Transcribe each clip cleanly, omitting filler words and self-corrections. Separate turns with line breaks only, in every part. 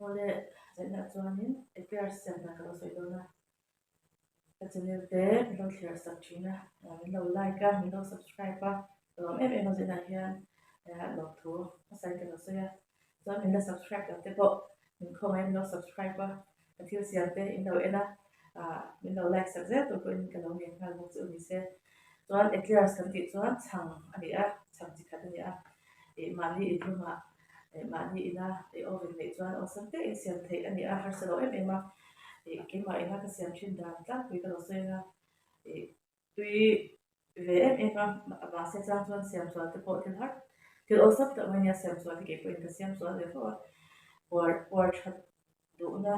Awle, zainah chuanin eclairs siam dan ka lo sawi dawn a, ka channel te min lo thlir sak thin a, min lo like a, min lo subscribe a, ka lawm em em a zainah hian lawmthu hmasa in ka lo sawi a, chuan min la subscribe lo te pawh min khawngaih min lo subscribe a, ka thil siam te in lo en a, min lo like sak zel tur pawhin ka lo ngen nghal bawk chu a ni se. Chuan eclairs kan tih chuan chhang a ni a, chhang chi khat a ni a, ih mahni inhlumah Ih mahni ina ih oven neih chuan awlsam te in siam theih a ni a, harsa lo em em a. Ih keimah ina ka siam thin dan tlangpui ka lo sawi ang a, ih tui ve em em a, mahse chang chuan siam sual te pawh thil har thil awlsam tak mai nia siam sual hi kei pawhin ka siam sual ve fo a, puar puar that duhna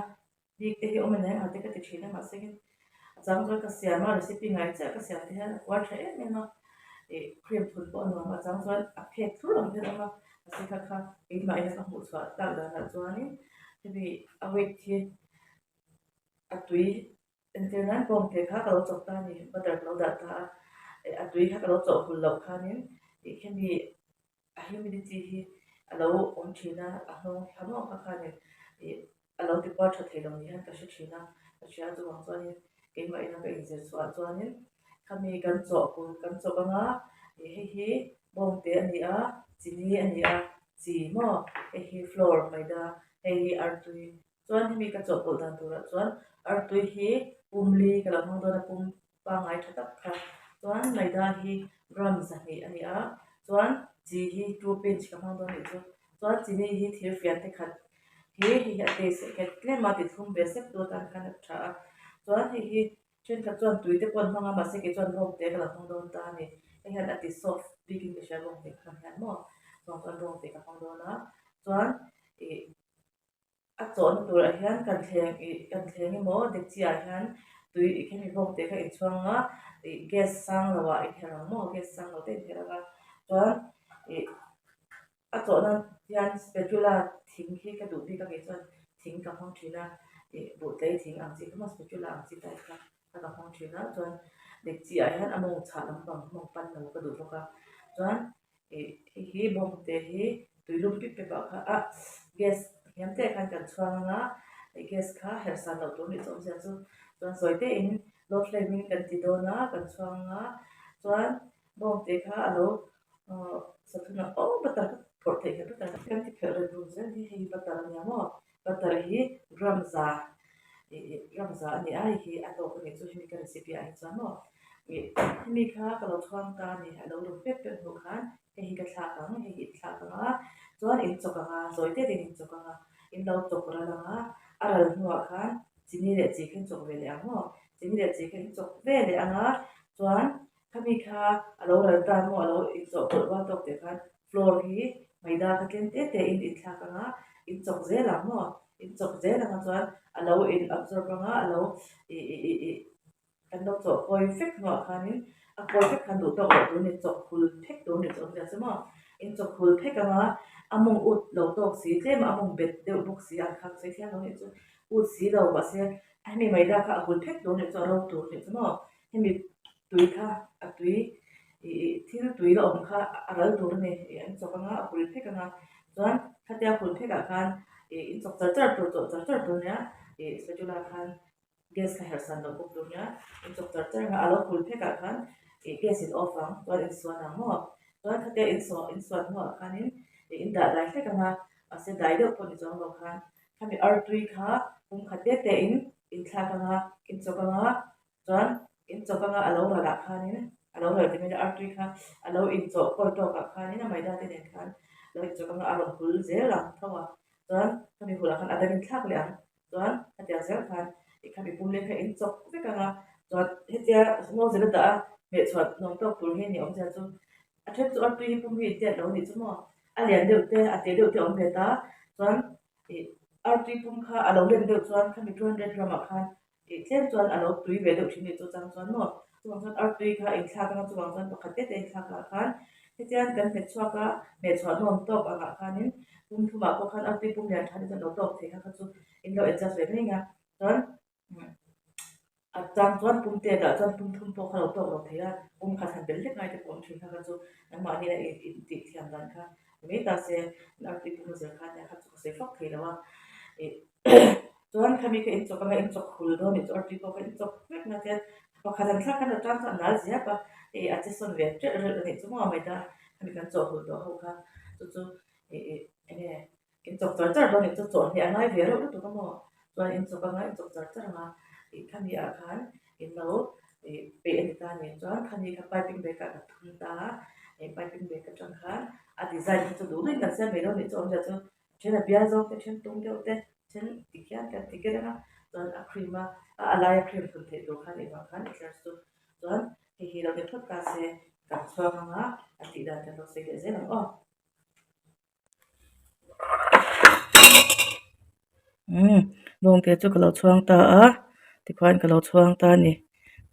Bik te hi awm a nei ang te ka ti thin a mahse in a chang chuan ka siam a recipe ngai chiah ka siam te hian a puar tha em em a ih cream thun pawh a nuam a a chang chuan a phek thlur ang hian a awm a mahse kha kha keimah ina ka hmuh chhuah tak danah chuanin hemi a weight hi a tui entir nan bawng te kha ka lo chawp ta a ni butter ka lo dah ta a ih a tui kha ka lo chawh hul loh khanin ih hemi A humidity hi a lo awm thin a, a hnawng thla maw kha khanin ih a lo ti puar tha thei lo ni hian ka hre thin a, ka hria chuvang chuanin keimah ina ka inzir chhuah chuanin khami kan chawhpul kan chawp anga ih hei hi bawngte a ni a, chini a ni a, chi maw hei hi flour maida hei hi artui chuan hemi ka chawhpawlh dan turah chuan artui hi pumli ka lo hmang dawn a pum pangngai tha tak kha chuan maida hi gram 200 a ni a chuan chi hi two pinch ka hmang dawn anih chu chuan chini hi thir fian te khat hi hei hi a taste nghet tlem a ti thlum ve sep tu atan khan a tha a chuan hei hi thenkhat chuan tui te pawh an hmang a mahse kei chuan bawng te ka lo hmang dawn ta a ni hei hian a ti soft bik in ka hria bawng te ka hmang hian maw chuan chuan bawng te ka hmang dawn a chuan ih. A chawhna turah hian kan thleng ih kan thleng emaw dekchi ah hian tui ih khemi bawk te kha inchhuang a ih gas sang lo ah inher ang maw gas sang lo te inher ang a chuan ih a chawhna hian spatula thing hi ka duh bik a kei chuan thing ka hmang thin a ih buhtlei thing ang chi kha maw spatula ang chi type kha kha ka hmang thin a chuan dekchi ah hian a mawng chhah lampang mawng pan lo ka duh bawk a chuan. Ih hei hi bawngte hi tui lum pip pep ah kha a gas hniam te ah khan kan chhuang ang a ih gas kha herh san loh tur nih chu awmzia chu chuan sawi te in low flame in kan ti dawn a kan chhuang ang a chuan bawngte kha a lo ahh sathun ah aw butter ka phawrh theih kha butter kan ti phelh reng reng zel hi hei hi butter a nia maw butter hi gram za ih ih gram za a ni a hei hi a tawk a nih chu hemi ka recipe ah hi chuan maw ih hemi kha ka lo chhuang ta a ni a lo lum pep pep hnuh khan hei hi ka thlak ang hei hi thlak ang a chuan in chawk ang a zawi tete in inchawk ang a in lo chawk ral ang a a ral hnuah khan chini leh chi kha in chawk ve leh ang maw chini leh chi kha in chawk ve leh ang a chuan khami kha a lo ral ta maw a lo inchawhpawlh rual tawk teh khan Floor hi maida kha tlem te te in inthlak ang a, in chawk zel ang maw? In chawk zel ang a chuan a lo in absorb ang a, a lo ih ih ih ih kan lo chawh kawi vek hnuah khanin a kawi vek khan duh tawk loh tur a ni, chawk hul phek tur a ni chu awmzia chu maw? In chawk hul phek ang a, a mawng ut lo tawk si tlem a, a mawng bet deuh bawk si ang kha ka sawi thiam lo nih chu, ut si lo mahse hemi maida kha a hul phek tur a ni chu a ro tur a ni chu maw? Hemi tui kha a tui ih thil tui la awm kha a ral tur a ni ih an chawk anga a hul phek anga chuan khatia hul phek ah khan ih in chawk char char tur chawh char char tur nia ih spatula khan gas kha herh san loh bawk tur nia in chawk char char anga a lo hul phek ah khan ih gas in off ang chuan in suan ang maw chuan khatia in saw in suan hnuah khanin ih in dah dai hlek anga mahse dai deuh pawh ni chuang lo khan khami artui kha pum khat te te in in thlak anga in chawk anga Chuan in chawk anga a lo ral ah khanin a lo ral ti mai artui kha a lo inchawh kawi tawk ah khanin a maida te nen khan lo inchawk anga a rawn hul zel ang tho a, chuan khami hul ah khan a dang in thlak leh ang, chuan khatiang zel khan i khami pum leng kha in chawk vek anga chuan hetia ngaw zel a dah a hmehchhuah nuam tawk tur hi a ni awmzia chu a then chu artui hi pum hi intiat lo a nih chu maw a lian deuh te a te deuh te a awm ve ta chuan ih artui pum kha a lo len deuh chuan khami 200 gram ah khan Tih tlem chuan a lo tui ve deuh thin ni chu chang chuan maw chuvang chuan artui kha inthlak anga chuvang chuan pakhat te te inthlak ah khan hetiang kan hmet chhuak a hmeh chhuah nuam tawk angah khanin pum thumah pawh khan artui pum lian tha te chuan lo tawk thei kha kha chu in lo adjust ve mai ang a chuan a chang chuan pum te dah chuan pum thum pawh kha lo tawk lo thei a pum khat han bel hlek ngai te pawh awm thin kha kha chu nangmahni a in tih thiam dan kha ni mai ta se artui pum a zir khan nia kha chu ka sawi fak thei lo a. Ih chuan khami kha in chawk anga in chawk hul dawn nih chu artui pawh kha in chawk vek na chuan pakhat an thlak khan a tan chuan a nal ziap a, hei a che sawn ve ṭeuh reuh a nih chu maw maida khami kan chawh hul tawh ho kha chu chu ih ih eng nge in chawk char char dawn nih chu chawhhnih a ngai ve reuh lutuk a maw chuan in chawk anga in chawk char char anga ih khami ah khan in lo ih peih a ni ta a ni chuan khami kha piping bag ah ka thun ta a ih piping bag atang khan a design kha chu duh duhin kan siam mai dawn nih chu awmzia chu Then a bial zawk te, then tum deuh te, then tikhian kan ti ker ang a, chuan a cream a, a laia cream thun theih tur khan engvang khan eclairs chu chuan hei hi lo ni phawt ta se kan chhuang ang a, a tih dan kan lo sawi leh zel ang aw. Umm bawngte chu ka lo chhuang ta a, tikhuan ka lo chhuang ta a ni,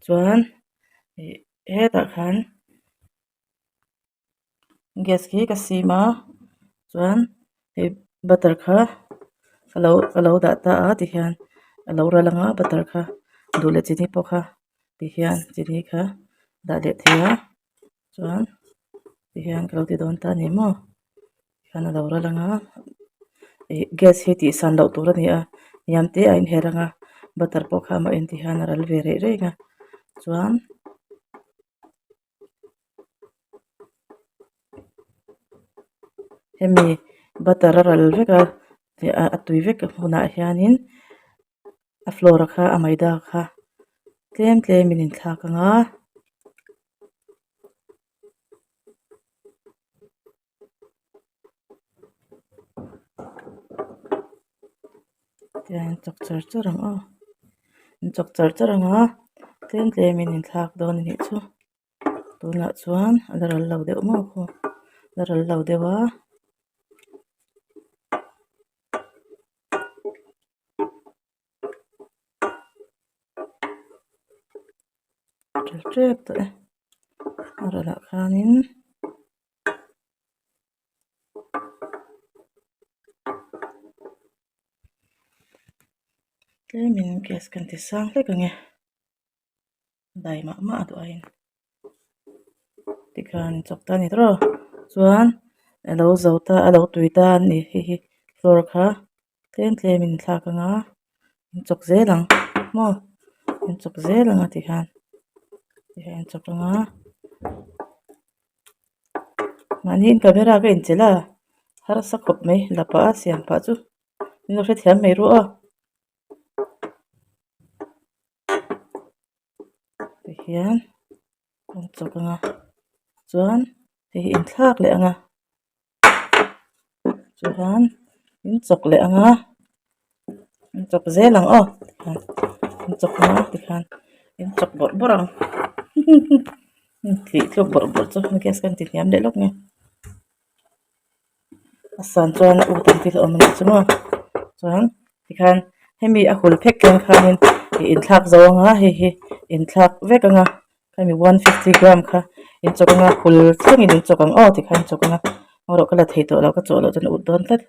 chuan ih hetah khan. Gas khi ka sim a chuan hei butter kha ka lo ka lo dah ta a tihian a lo ral ang a butter kha duh leh chini pawh kha tihian chini kha dah leh thei a chuan tihian ka lo ti dawn ta a ni maw tikhan a lo ral ang a ih gas hi tih san loh tur a ni a hniam te a inher ang a butter pawh kha amah en tihian a ral ve reh reng a chuan. Hemi butter a ral vek a a tui vek hunah hianin a flour kha a maida kha tlem tlemin in thlak ang a. Tihian chawk char char ang aw in chawk char char ang a tlem tlemin in thlak dawn a nih chu tunah chuan a la ral lo deuh maw khaw a la ral lo deuh a. Ṭha ṭep tawh e a ral ah khanin. Tlemin gas kan ti sang hlek ang e dai mah mah a duh aiin tikhan chawk ta a ni tawh chuan a lo zo ta a lo tui ta a ni hei hi flour kha tlem tlemin in thlak ang a in chawk zel ang maw in chawk zel ang a tikhan tikhan in chawk ang a. Mahni in camera ka inchelh a harsa khawp mai la pah a siam pah chu min lo hrethiam mai ru aw tihian an chawk ang a chuan hei hi inthlak leh ang a chuan in chawk leh ang a in chawk zel ang aw tikhan in chawk ang a tikhan in chawk bawrh bawrh ang tih tluk bawrh bawrh chu gas kan ti hniam leh lawk nge a san chuan a ut ang thil a awm a nih chu maw chuan tikhan hemi a hul phek hian khanin ih inthlak zo ang a hei hi inthlak vek ang a. Khami 150 gram kha in chawk anga hul thlengin in chawk ang aw tikhan in chawk anga erawh ka la thei tawh lo ka chawh loh chuan a ut dawn tlat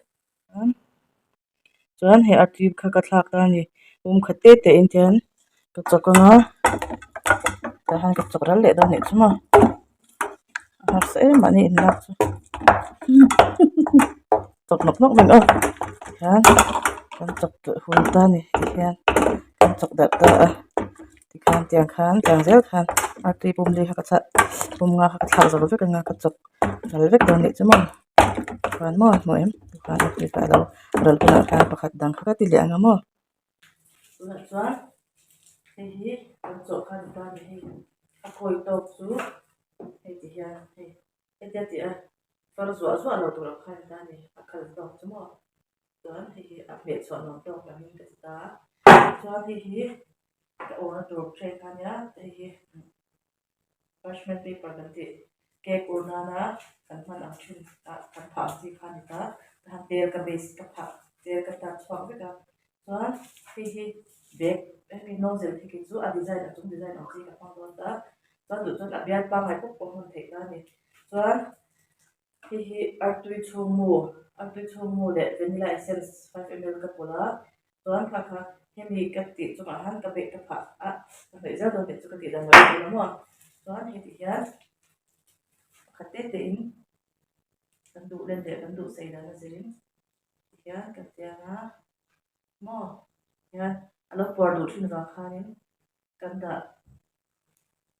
chuan hei artui kha ka thlak ta a ni pum khat te te in tihian ka chawk anga tah hian ka chawk ral leh dawn anih chu maw a harsa em mahni in lak chu chawk nawk nawk mai aw tikhian kan chawk hul ta a ni tikhian kan chawk darh ta a. Tikhan tiang khan tiang zel khan artui pum li kha ka chah pum nga kha ka thlak zo vek anga ka chawk ral vek dawn nih chu maw chuan maw hmuh em tikhan artui kha alo ral hunah khan pakhat dang kha ka ti leh anga maw tunah chuan hei hi kan chawh kha ni ta a ni hei a kawi tawk chu hei ti hian hei hetia tih a far zuah zuah lo tur ang kha ni ta a ni a khal tawk chu maw. Chuan hei hi a hmeh chhuah nuam tawk angin ka ti ta a, chuan hei hi ka awrna tur tray kha ania hei hi parchment paper kan tih cake ur nana kan hman ang thin ah kan phah ang chi kha a ni ta tahan tel ka base ka phah tel ka tar chhuak vek a chuan hei hi bag hemi nozzle hi kei chu a design a chung design ang chi ka hmang dawn ta chuan duh chuan a bial pangngai pawp pawh hman theih ta a ni chuan. Hei hi artui chhungmu artui chhungmu leh vanilla essence 5ml ka pawlh a chuan kha kha hemi ka tih chungah hian ka beh ka phah a ka hnawih zel dawn tih chu ka tih dan lo tur a maw chuan heti hian pakhat te te in kan duh len leh kan duh sei dan a zirin tihian kan tiang a. Maw? Hian a lo puar duh thin vang khanin kan dah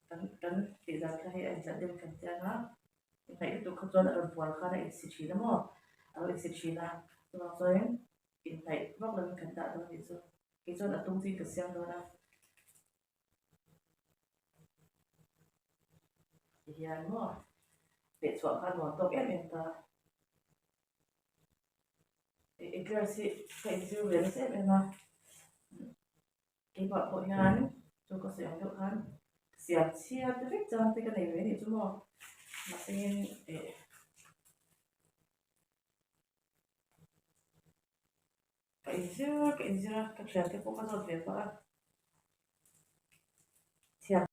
kan kan tih dan kha hei a inzat deuhin kan chiang a, inhnaih lutuk kha chuan a rawn puar khan a insi thin a maw? A lo insi thin a, chuvang chuanin inhnaih vak lovin kan dah dawn tih chu kei chuan a tum chu in ka siam dawn a. Tihian maw pehchhuah kha nuam tawk em em ta. Eclairs hi ka inzir ve nasa em em a, keimah pawh hian chu ka sawi ang deuh khan siam chhia te vek chang te ka nei ve anih chu maw mahse in eh ka inzir ka inzir a ka thiante pawh ka zawt ve pah a thiam.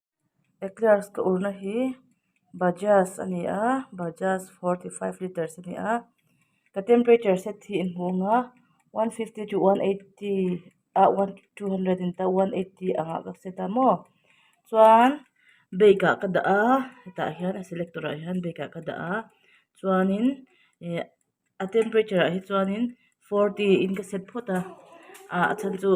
Eclairs ka urna hi Bajaj a ni a Bajaj 45 litres a ni a ka temperature set hi inhmu ang a 150 to 180 ah 200 in ta 180 angah ka set a maw chuan bake ah ka dah a hetah hian a selector ah hian bake ah ka dah a chuanin ih a temperature ah hi chuanin 40 in ka set phawt a ah a chhan chu.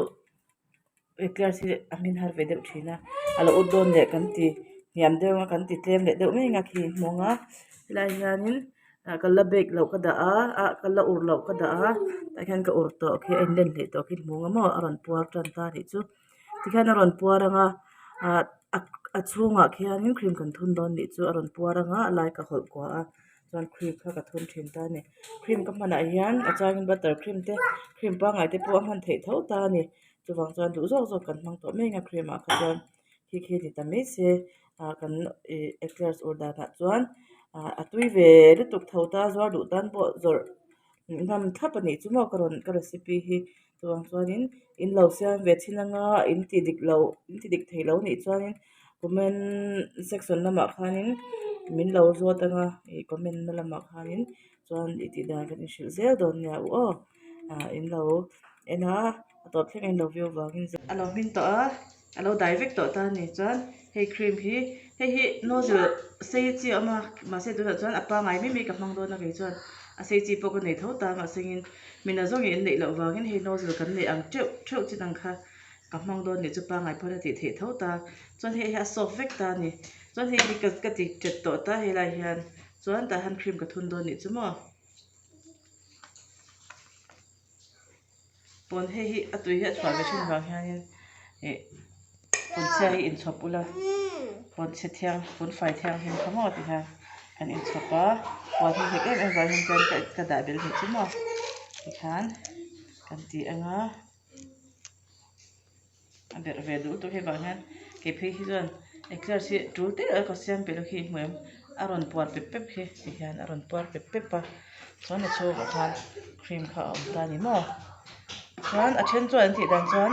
Eclairs hi a hmin har ve deuh thin a a lo ut dawn leh kan ti hniam deuh a kan ti tlem leh deuh mai ang a khi hmawng a helai hianin ah ka la bake loh ka dah a ah ka la ur loh ka dah a tah hian ka ur tawh khi a inlen hleih tawh khi hmawng a maw a rawn puar tan ta anih chu tikhian a rawn puar ang a ah a chhungah khianin cream kan thun dawn anih chu a rawn puar ang a a lai ka hawlh kuah a. Chuan cream kha ka thun thin ta a ni. Cream ka hmanah hian a changin butter cream te cream pangngai te pawh a hman theih tho ta a ni. Chuvang chuan duh zawk zawk kan hmang tawh mai ang a cream ah kha chuan khi khi ni ta mai se ah kan ih eclairs ur danah chuan ah a tui ve lutuk tho ta zuar duh tan pawh zawrh ngam thlap a nih chu maw ka rawn ka recipe hi. Chuvang chuanin in lo siam ve thin anga in ti dik lo in ti dik thei lo nih chuanin comment section lamah khanin min lo zawt anga ih comment na lamah khanin chuan i tih dan kan inhrilh zel dawn nia u aw ah in lo en a a tawp thleng in lo view vangin a lo hmin tawh a a lo dai vek tawh ta a ni chuan hei cream hi hei hi nozzle sei chi a awm a mahse tunah chuan a pangai mai mai ka hmang dawn a kei chuan a sei chi pawh ka nei tho ta mahse in mi nazawng in neih loh vangin hei nozzle kan neih ang teuh theuh chin ang kha ka hmang dawn nih chu pangai pawn a tih theih tho ta chuan hei hi a soft vek ta a ni chuan hei hi ka ti tet tawh ta helai hian chuan tah hian cream ka thun dawn nih chu maw. Pawn hei hi a tui hi a chhuah ve thin vang hianin ih pawnchhia hi inchhawp ula pawnchhe thiang pawnfai thianghlim kha maw ti hian kan inchhawp a puan hi nghet em em vang hian chuan ka dah belh nih chu maw tikhan kan ti ang a. A berh ve duh lutuk hei vang hian kei phei hi chuan eclairs hi tul te a ka siam peih lo khi hmu em a rawn puar pep pep khi ti hian a rawn puar pep pep a chuan a chhungah khan cream kha a awm ta a ni maw chuan a then chuan an tih dan chuan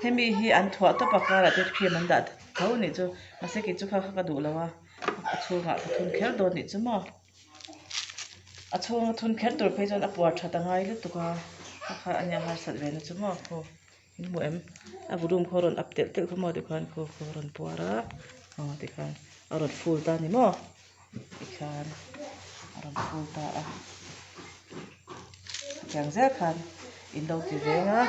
hemi hi an thuah tawp a karah te cream an dah tho a nih chu mahse kei chu kha kha ka duh lo a a chhungah ka thun kher dawn a nih chu maw. A chhunga thun kher tur phei chuan a puar that a ngai lutuk a a kha a nia harsat ve na chu maw khaw in hmu em a bu dum khaw rawn up telh telh kha maw tikhan khaw khaw rawn puar a aw tikhan a rawn ful ta a ni maw tikhan a rawn ful ta a hetiang zel khan in lo ti veng a.